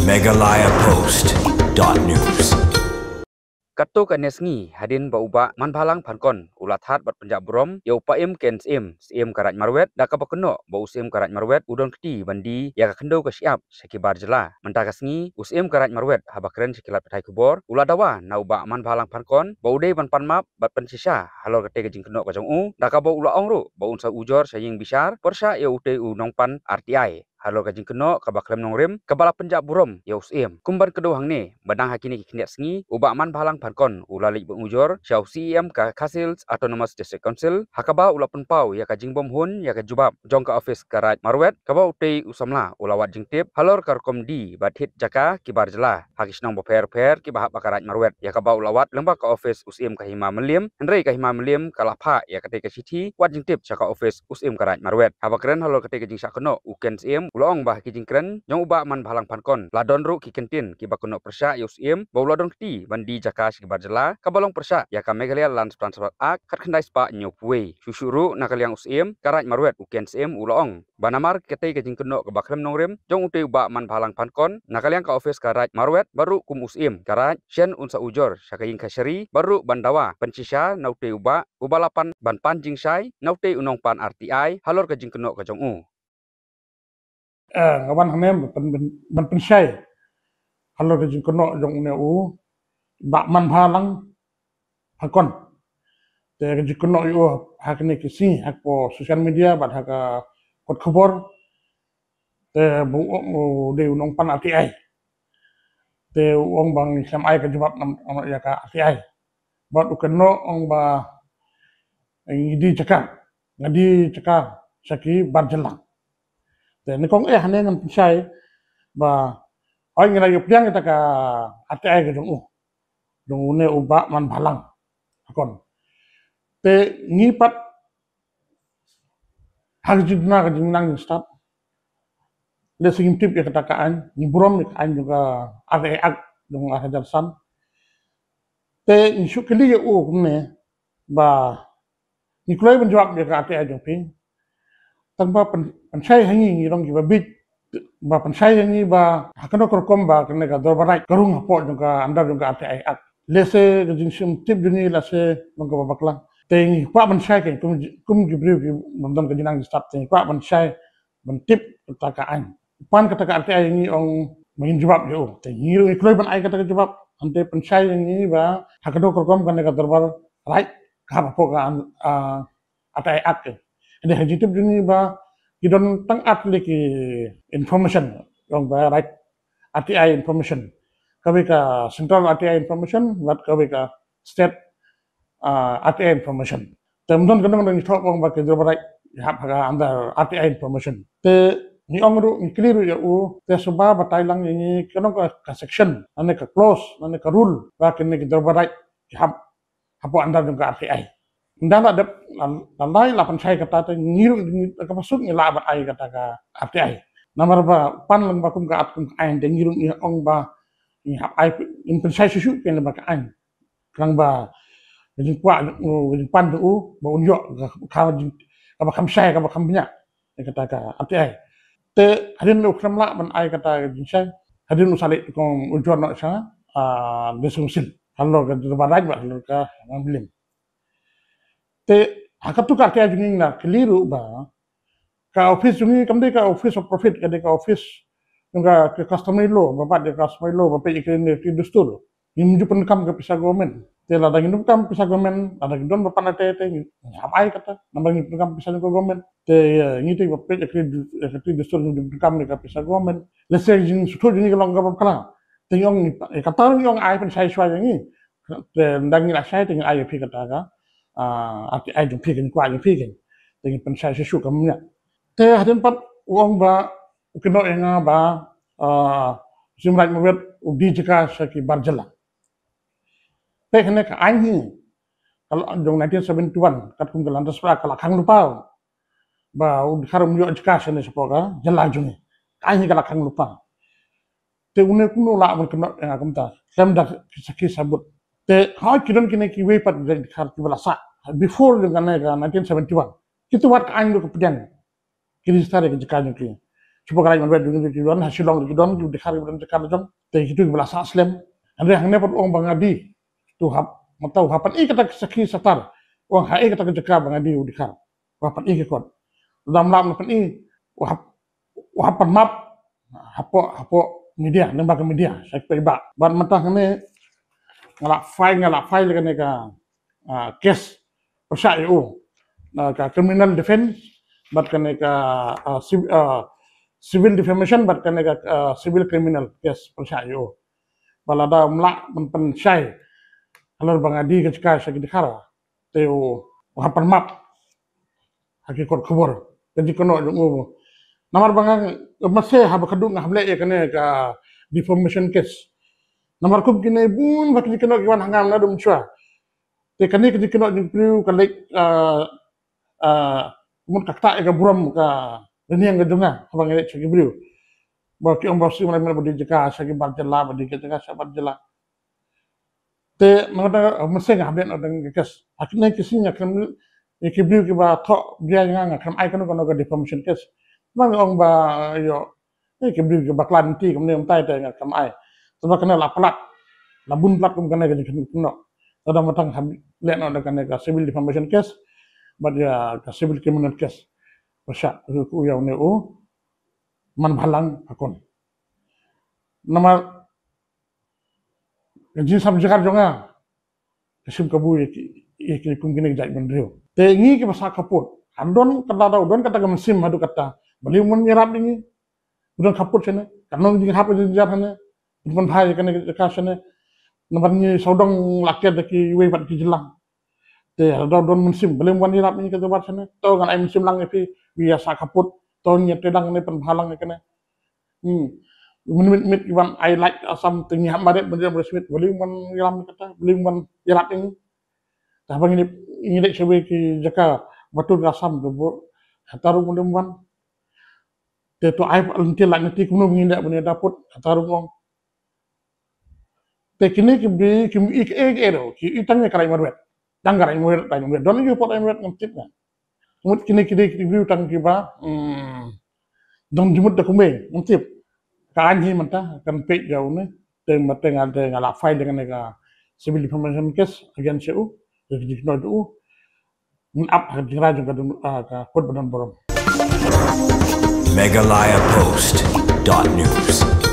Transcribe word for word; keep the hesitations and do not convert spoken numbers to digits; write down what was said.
Meghalaya Post dot news. Katto katne sngi hadien ba u Bah Manbhalang Phankon u la thad bad pynjah burom ïa u Paiem Ken Syiem, Syiem ka Raid Marwet, da kaba kynnoh ba u Syiem ka Raid Marwet u don kti ban die ïa ka khyndew ka shyiap sha ki bar jylla. Mynta ka sngi u Syiem ka Raid Marwet haba kren sha ki lad pathai khubor u la dawa na u Bah Manbhalang Phankon ba u dei ban pan map bad pynshisha halor katei ka jingkynnoh ka jong u, da kaba u la ong ruh ba un sa ujor sha ïing bishar pyrshah ïa utei u nongpan R T I halor ka jingkynnoh kaba khlem nongrim kaba la pynjah burom ïa u Syiem. Kum ban kdew hangne, ba dang ha kine ki khyndiat sngi u Bah Manbhalang Phankon u la leit ban ujor sha u C E M ka Khasi Hills Autonomous District Council, ha kaba u la pynpaw ïa ka jingbym hun ïa ka jubab jong ka ophis ka Raid Marwet, kaba utei u samla u la wad jingtip halor ka rukom die bad thied jaka ki bar jylla ha ki shnong bapher bapher kiba hap ha ka Raid Marwet, ïa kaba u la wad lyngba ka ophis u Syiem ka Hima Mylliem, hynrei ka Hima Mylliem ka la phah ïa katei ka shithi wad jingtip sha ka ophis u Syiem ka Raid Marwet. Haba kren halor katei ka jingshah kynnoh, u Ken Syiem u la ong ba ha ki jingkren jong u Bah Manbhalang Phankon la don ruh ki kyntien kiba kynnoh pyrshah ïa u Syiem ba u la don kti ban die jaka sha ki bar jylla kaba long pyrshah ïa ka Meghalaya Lands Transfer Act khatkhyndai spah hynñiewphew wei. Shuh shuh ruh na ka liang u Syiem ka Raid Marwet, u Ken Syiem u la ong ba namar katei ka jingkynnoh kaba khlem nongrim jong utei u Bah Manbhalang Phankon, na ka liang ka ophis ka Raid Marwet bad ruh kum u Syiem ka Raid, shen un sa ujor sha ka ïing kashari bad ruh ban dawa pynshisha na utei u bah uba la pan ban pan jingshai na utei u nongpan R T I halor ka jingkynnoh ka jong u. Eh, nga wan hangne ban pyn-, ban, ban pynshai halor ka jingkynnoh jong une u Bah Manbhalang Phankon. Te ka jingkynnoh ïa u ha kine ki sngi hapoh social media bad ha ka kot khubor. Te ba u ong u dei u nongpan R T I. Te u ong ba ngi shem ai ka jubab nam, nam ïa ka R T I. Bad u kynnoh ong ba ngi die jaka, nga die jaka sha ki bar jylla. Te nyngkong eh hangne ngan pynshai ba oi ngi la ïoh pdiang ïa ka R T I ka jong u, jong une u Bah Manbhalang Phankon. Te ngi pat ha ka jingduna ka jingnang jingstad, lehse ngim tip ïa kata ka aiñ, ngi burom ïa ka aiñ jong ka R T I Act jong ar hajar san. Te ngi shu kylli ïa u kumne ba ngi kloi ban jubab ïa ka R T I jong phi. Tang ba pyn-, pynshai ha ngi, ngi long kiba bieit, ba pynshai ha ngi ba ha kano ka rukom ba kane ka dorbar raid ka rung hapoh jong ka under jong ka R T I Act. Lehse ka jingsngewtip jong ngi lehse long kaba bakla. Te ngi kwah ban shai kein kum, kum ki briew ki bym don ka jingnang jingstad, te ngi kwah ban shai ban tip kata ka aiñ. Pan kata ka R T I, ngi ong ba ngin jubab ïa u. Te ngi ruh ngi kloi ban ai kata ka jubab. Hynrei pynshai ïa ngi ba ha kano ka rukom kane ka dorbar raid ka hap hapoh ka, ah, R T I Act. Hynrei ha jingtip jong ngi ba ki don tang ar tylli ki information, ong ba raid R T I information. Kawei ka central R T I information bad kawei ka state, ah, R T I information. Te ym don kano kano ngi thoh ong ba ki dorbar raid ki hap ha ka under R T I information. Te ngi ong ruh, ngi kylli ruh ïa u, te sngewbha batai lang ïa ngi kano ka, ka section, lane ka clause, lane ka rule ba kine ki dorbar raid ki hap hapoh under jong ka R T I. Ynda la dep la, la lai la pynshai kata, te ngi ruh ngi, kaba suk ngi lah ban ai kata ka R T I. Namar ba pan lang ba kum ka at kum ka aiñ, te ngi ruh ngi ong ba ngi hap ai, ngin pynshai shuh shuh kein lyngba ka aiñ. Khnang ba ka jingkwah, ka jingpan jong u ba un ïoh ka, ka jing, kaba kham shai, kaba kham bniah ïa kata ka R T I. Te hadien u khlem lah ban ai kata ka jingshai, hadien u sa leit kong ujor noh sha, ah, District Council halor ka dorbar raid bad halor ka Hima Mylliem. Te ha katu ka R T I jong ngi nga kylli ruh ba ka office jong ngi kam dei ka office of profit, ka dei ka office jong ka, ka customary law, ba bat ïa ka customary law, ba peit ïa ki, ki dustur. Ngim ju pyndonkam ka pisa government. Te lada ngin pyndonkam pisa government, lada ngin don ba pan ate ate, ngin hap ai kata, namar ngin pyndonkam pisa jong ka government. Te, eh, ngi te ba peit ïa ki du-, ïa ki dustur, ngin ju pyndonkam ïa ka pisa government. Lehse jingsngewthuh jong ngi ka long kaba bakla. Te ngi ong, eh, kata ngi ong ai pynshai shuwa ïa ngi. Te ynda ngin la shai te ngin ai ïa phi kata ka, ah, R T I jong phi, ka jingkwah jong phi kein. Te ngin pynshai shuh shuh ka bniah. Te hadien pat u ong ba u kynnoh ïa nga ba, ah, Syiem Raid Marwet u die jaka sha ki bar jylla. Te kane ka aiñ hi ka la jong nineteen seventy-one, katkum ka Land Transfer Act ka la khang lypa ba u dkhar um ïoh jaka shane shapoh ka jylla jong ngi. Ka aiñ hi ka la khang lypa. Te une kumno lah ban kynnoh ïa nga kumta khlem da ki sakhi sabut. Te hooid ki don kine kiwei pat ki dkhar kiba la sah before jong kane ka nineteen seventy-one. Kita wat ka aiñ ruh ka pdiang ki register ïa ka jaka jong ki. Shuwa ka Raid Marwet jong ngi ki don, ha Shillong ki don, ki dkhar ki don jaka la jong. Te kitu ki ba la sah slem. Hynrei hangne pat ong ba nga die. Tu hap, mynta u hap pyni kata ka sakhi satar. Ong ha ei kata ka jaka ba nga die u dkhar. U hap pyni ki kot. Dam lam pyni. U hap, u hap pan map. Hapoh, hapoh media, lyngba ka media. Sha ki paidbah. Bad mynta hangne nga la file, nga la file kane ka, ah, case pyrshah ïa u. Ah, ka criminal defense, bad kane ka, ah, civ-, ah, civil defamation, bad kane ka, ah, civil criminal case pyrshah ïa u. Ba lada um lah ban pynshai halor ba nga die ka jaka sha ki dkhar, te u, u hap pan map ha ki kot khubor. Ka jingkynnoh jong u. Namar ba nga, mynta haba khadduh nga hap leh ïa kane ka defamation case. Namar kum kine bun bha ki jingkynnoh ki wan ha nga naduh mynshuwa. Te kane ka jingkynnoh jong u briew ka leh, ah, ah, mut ka ktah ïa ka burom ka lyniang ka jong nga haba nga leit sha ki briew. Ba ki ong ba u Syiem Raid Marwet ba die jaka sha ki bar jylla, ba die jaka sha bar jylla. Te nangta, eh, mynta nga hap leh noh da ka case. Ha kine ki sngi nga khlem, ïa ki briew kiba thoh bria ïa nga, nga khlem ai kano kano ka defamation case. Ba nga ong ba, eh, ïoh, eh, ki briew kiba khlaiñ lynti kumne kumtai te nga khlem ai. Te ba kane la palat, la bun palat kum kane ka jingkynnoh. Te da mynta nga hap leh noh da kane ka civil defamation case bad ïa ka civil criminal case pyrshah ïa une u manbhalang Hakkon. Namar ka jingsngewsih jong nga ka shim kabu ïa ki, ïa ki kum kine ki jait bynriew. Te ngi kiba sah khappud, kan don kata, don kata ka mynsiem haduh katta. Balei um wan ïarap ïa ngi? U don khappud shane, kan don jinghap jingjar hane. Pynbha ïa kane ka jaka shane. Namar ngi sawdong la ker da kiwei pat ki jylla. Te lada don mynsiem, balei um wan ïarap ïa ngi ka jaka shane. To ngan ai mynsiem lang ïa phi, phi ïa sah khappud. To ngi ïa trei lang ne pynbha lang ïa kane. Hmm. Mynmiet miet ki wan ai lait Assam te ngi hap maret ban ïarap, balei um wan ïarap ïa kata, balei um wan ïarap ïa ngi. Te haba ngi, ngi leit sha kiwei ki jaka ba tur ka Assam te bun, kata ruh balei um wan. Te to ai lynti lait lynti kumno ba ngin leh ban ïada pud, kata ruh ong. Te kine ki briew kim i kaei kaei ruh, ki i tang ïa ka Raid Marwet. Tang ka Raid Marwet, Raid Marwet. Don ïa ka Raid Marwet ngam tip nga. Mut kine ki dei ki briew tang kiba, hmm, don jingmut da kumne, ngam tip. Ka aiñ hi mynta kan peit ïa une. Te mynta nga, te nga la file ïa kane ka civil defamation case against ïa u, ïa ka jingkynnoh jong u. Ngin ap ha ka jingrai jong ka dun, ah, ka kot ba don burom. Meghalaya Post dot news.